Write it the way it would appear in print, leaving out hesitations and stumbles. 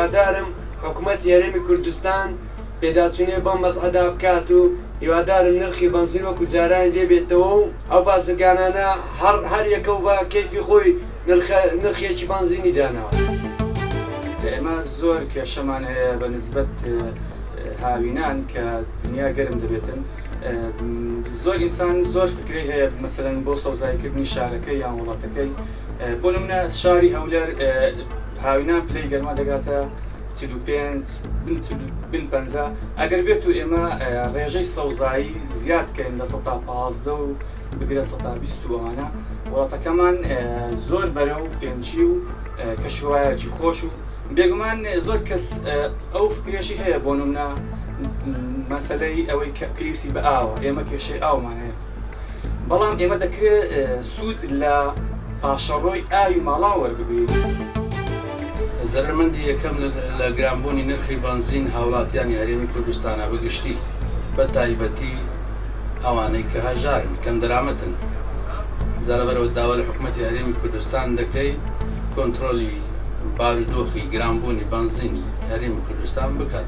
هیوادارم حکومەتی هەرێمی کوردستان پێداچوونەوە بەم وەزعەدا بکات و هیوادارم نرخی بەنزین وەکو جارانی لێ بێتەوە و ئەو بازرگانانە هەر هەر یەکە و بە کەیفی خۆی نرخێکی بەنزینی داناوە. ئێمە زۆر کێشەمان هەیە بە نسبەت هاوینان کە دنیا گەرم دەبێتن زۆر ئینسان زۆر فکرەی هەیە مەسەلەن بۆ سەوزاییکردنی شارەکەی یان وڵاتەکەی بۆ نمونە شاری هەولێر هاوینان پلەی گەرما دەگاتە 45 بن 50 ئەگەر بێت و ئێمە ڕێژەی سەوزایی زیاد کەین لە 15 و بگرە 120 و ئەوانە وڵاتەکەمان زۆر بەرە و فێنچی و کەشوهوایەکی خۆش و بێگومان زۆر کەس ئەو فکرێشی هەیە بۆ نمونە مەسلەی ئەوەی کە پێویستی بە ئاوە ئێمە کێشەی ئاومان هەیە بەڵام ئێمە دەکرێت سوود لە پاشەڕۆی ئاوی ماڵان وەربگرین. زەرەرمەندی یەکەم لە گرانبوونی نرخی بەنزین هاوڵاتیانی هەرێمی کوردستانە بە گشتی، بە تایبەتی ئەوانەی کە هەژارن، کەمدەرامەتن. جا لەبەرئەوە داوا لە حکومەتی هەرێمی کوردستان دەکەین کۆنترۆلی بارودۆخی گرانبوونی بەنزینی هەرێمی کوردستان بکات.